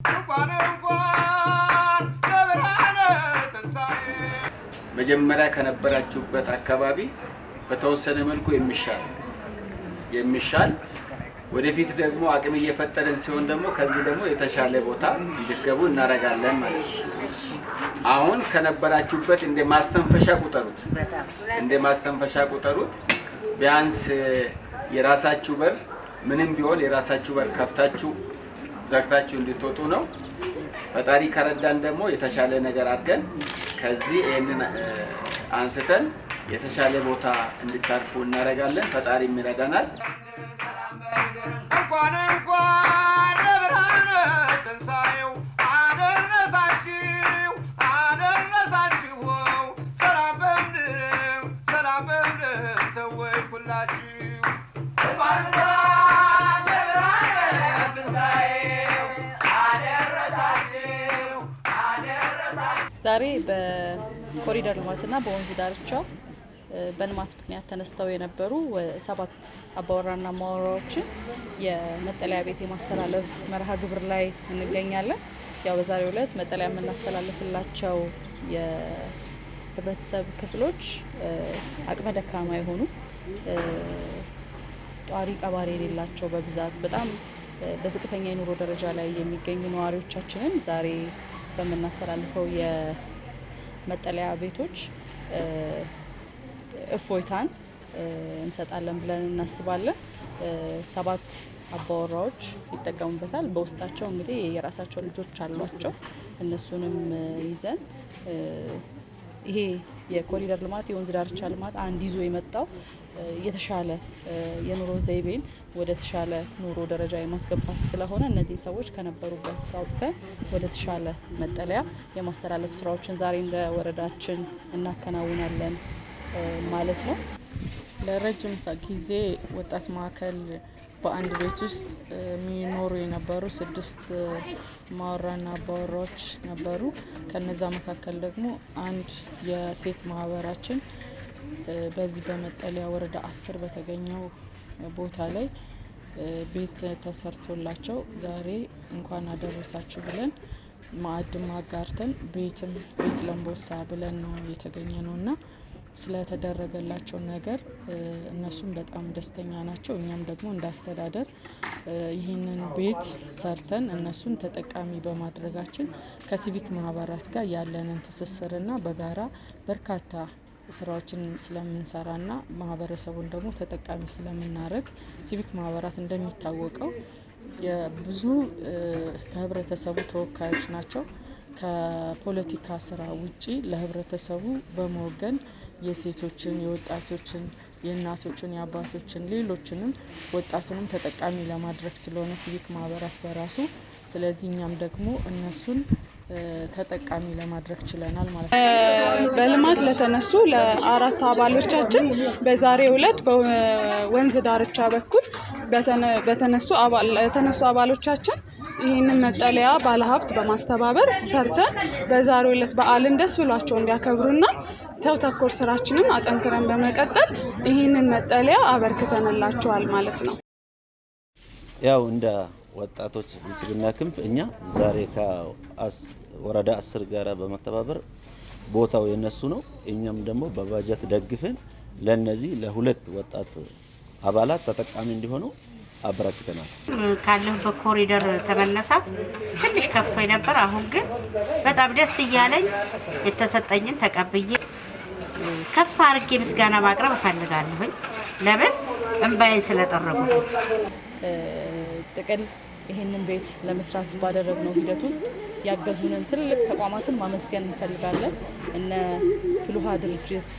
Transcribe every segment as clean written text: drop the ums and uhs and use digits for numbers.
እንኳን እንኳን ለብርሃነ ትንሣኤ። መጀመሪያ ከነበራችሁበት አካባቢ በተወሰነ መልኩ የሚሻል፣ ወደፊት ደግሞ አቅም እየፈጠርን ሲሆን ደግሞ ከዚህ ደግሞ የተሻለ ቦታ እንድትገቡ እናደርጋለን ማለት ነው። አሁን ከነበራችሁበት እንደ ማስተንፈሻ ቁጠሩት፣ እንደ ማስተንፈሻ ቁጠሩት። ቢያንስ የራሳችሁ በር ምንም ቢሆን የራሳችሁ በር ከፍታችሁ ዘግታችሁ እንድትወጡ ነው። ፈጣሪ ከረዳን ደግሞ የተሻለ ነገር አድርገን ከዚህ ይህንን አንስተን የተሻለ ቦታ እንድታርፉ እናደርጋለን። ፈጣሪም ይረዳናል። እንኳን እንኳን ለብርሃነ ትንሣኤው አደረሳችሁ አደረሳችሁ። ሰላም በምድር፣ ሰላም በምድር ሰዎች ሁላችሁ። እንኳን እንኳን ለብርሃነ ትንሣኤው አደረሳችሁ አደረሳችሁ። ዛሬ በኮሪደር ልማትና በወንዝ ዳርቻ በልማት ምክንያት ተነስተው የነበሩ 7 አባወራና እማወራዎችን የመጠለያ ቤት የማስተላለፍ መርሃ ግብር ላይ እንገኛለን። ያው በዛሬው ዕለት መጠለያ የምናስተላልፍላቸው የህብረተሰብ ክፍሎች አቅመ ደካማ የሆኑ፣ ጧሪ ቀባሪ የሌላቸው፣ በብዛት በጣም በዝቅተኛ የኑሮ ደረጃ ላይ የሚገኙ ነዋሪዎቻችንን ዛሬ በምናስተላልፈው የመጠለያ ቤቶች እፎይታን እንሰጣለን ብለን እናስባለን። 7 አባወራዎች ይጠቀሙበታል። በውስጣቸው እንግዲህ የራሳቸው ልጆች አሏቸው። እነሱንም ይዘን ይሄ የኮሪደር ልማት የወንዝ ዳርቻ ልማት አንድ ይዞ የመጣው የተሻለ የኑሮ ዘይቤን ወደ ተሻለ ኑሮ ደረጃ የማስገባት ስለሆነ እነዚህን ሰዎች ከነበሩበት አውጥተን ወደ ተሻለ መጠለያ የማስተላለፍ ስራዎችን ዛሬ እንደ ወረዳችን እናከናውናለን ማለት ነው። ለረጅም ጊዜ ወጣት ማዕከል በአንድ ቤት ውስጥ የሚኖሩ የነበሩ 6 እማወራና አባወራዎች ነበሩ። ከነዛ መካከል ደግሞ አንድ የሴት ማህበራችን በዚህ በመጠለያ ወረዳ 10 በተገኘው ቦታ ላይ ቤት ተሰርቶላቸው ዛሬ እንኳን አደረሳችሁ ብለን ማዕድም አጋርተን ቤትም ቤት ለምቦሳ ብለን ነው የተገኘነውና ስለተደረገላቸው ነገር እነሱም በጣም ደስተኛ ናቸው። እኛም ደግሞ እንዳስተዳደር ይህንን ቤት ሰርተን እነሱን ተጠቃሚ በማድረጋችን ከሲቪክ ማህበራት ጋር ያለንን ትስስርና በጋራ በርካታ ስራዎችን ስለምንሰራና ማህበረሰቡን ደግሞ ተጠቃሚ ስለምናደርግ፣ ሲቪክ ማህበራት እንደሚታወቀው የብዙ ከህብረተሰቡ ተወካዮች ናቸው። ከፖለቲካ ስራ ውጪ ለህብረተሰቡ በመወገን የሴቶችን፣ የወጣቶችን፣ የእናቶችን፣ የአባቶችን፣ ሌሎችንም ወጣቱንም ተጠቃሚ ለማድረግ ስለሆነ ሲቪክ ማህበራት በራሱ፣ ስለዚህ እኛም ደግሞ እነሱን ተጠቃሚ ለማድረግ ችለናል ማለት ነው። በልማት ለተነሱ ለ4 አባሎቻችን በዛሬው ዕለት በወንዝ ዳርቻ በኩል ለተነሱ አባሎቻችን ይህንን መጠለያ ባለሀብት በማስተባበር ሰርተን በዛሬው ዕለት በዓልን ደስ ብሏቸው እንዲያከብሩና ሰው ተኮር ስራችንን አጠንክረን በመቀጠል ይህንን መጠለያ አበርክተንላቸዋል ማለት ነው። ያው እንደ ወጣቶች ብልጽግና ክንፍ እኛ ዛሬ ከወረዳ 10 ጋር በመተባበር ቦታው የነሱ ነው። እኛም ደግሞ በባጀት ደግፈን ለነዚህ ለሁለት ወጣት አባላት ተጠቃሚ እንዲሆኑ አበረክተናል። ካለሁበት ኮሪደር ተመነሳት ትንሽ ከፍቶኝ ነበር። አሁን ግን በጣም ደስ እያለኝ የተሰጠኝን ተቀብዬ ከፍ አድርጌ ምስጋና ማቅረብ እፈልጋለሁኝ። ለምን እንባዬን ስለጠረጉ። ጥቅል ይሄንን ቤት ለመስራት ባደረግነው ሂደት ውስጥ ያገዙንን ትልልቅ ተቋማትን ማመስገን እንፈልጋለን። እነ ፍልውሃ ድርጅት፣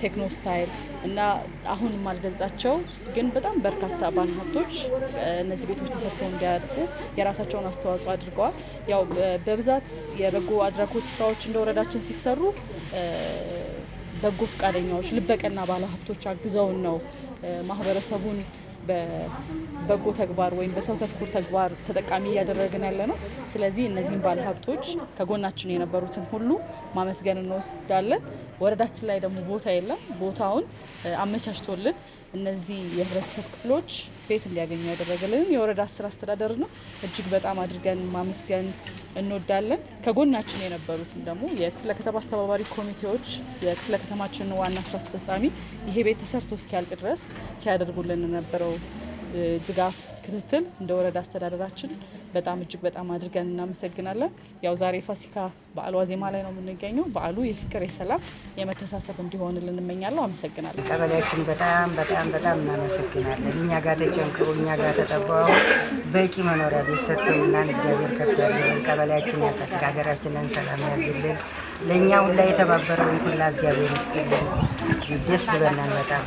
ቴክኖ ስታይል እና አሁን የማልገልጻቸው ግን በጣም በርካታ ባለሀብቶች እነዚህ ቤቶች ተሰርተው እንዲያልቁ የራሳቸውን አስተዋጽኦ አድርገዋል። ያው በብዛት የበጎ አድራጎት ስራዎች እንደ ወረዳችን ሲሰሩ በጎ ፈቃደኛዎች፣ ልበቀና ባለሀብቶች አግዘውን ነው ማህበረሰቡን በበጎ ተግባር ወይም በሰው ተኮር ተግባር ተጠቃሚ እያደረግን ያለነው። ስለዚህ እነዚህን ባለሀብቶች ከጎናችን የነበሩትን ሁሉ ማመስገን እንወስዳለን። ወረዳችን ላይ ደግሞ ቦታ የለም። ቦታውን አመቻችቶልን እነዚህ የህብረተሰብ ክፍሎች ቤት እንዲያገኙ ያደረገልን የወረዳ 10 አስተዳደር ነው። እጅግ በጣም አድርገን ማመስገን እንወዳለን። ከጎናችን የነበሩትም ደግሞ የክፍለ ከተማ አስተባባሪ ኮሚቴዎች፣ የክፍለ ከተማችን ዋና ስራ አስፈጻሚ ይሄ ቤት ተሰርቶ እስኪያልቅ ድረስ ሲያደርጉልን የነበረው ድጋፍ፣ ክትትል እንደ ወረዳ አስተዳደራችን በጣም እጅግ በጣም አድርገን እናመሰግናለን። ያው ዛሬ ፋሲካ በዓል ዋዜማ ላይ ነው የምንገኘው። በዓሉ የፍቅር፣ የሰላም፣ የመተሳሰብ እንዲሆንልን እመኛለሁ። አመሰግናለሁ። ቀበሌያችን በጣም በጣም በጣም እናመሰግናለን። እኛ ጋር ተጨንቀው፣ እኛ ጋር ተጠበው በቂ መኖሪያ ቤት ሰጥተውናል። እግዚአብሔር ከፍ ያድርግልን። ቀበሌያችን ያሳድግ፣ ሀገራችንን ሰላም ያድርግልን። ለእኛ ሁላ የተባበረውን ሁላ እግዚአብሔር ይስጥልን። ደስ ብሎናል በጣም።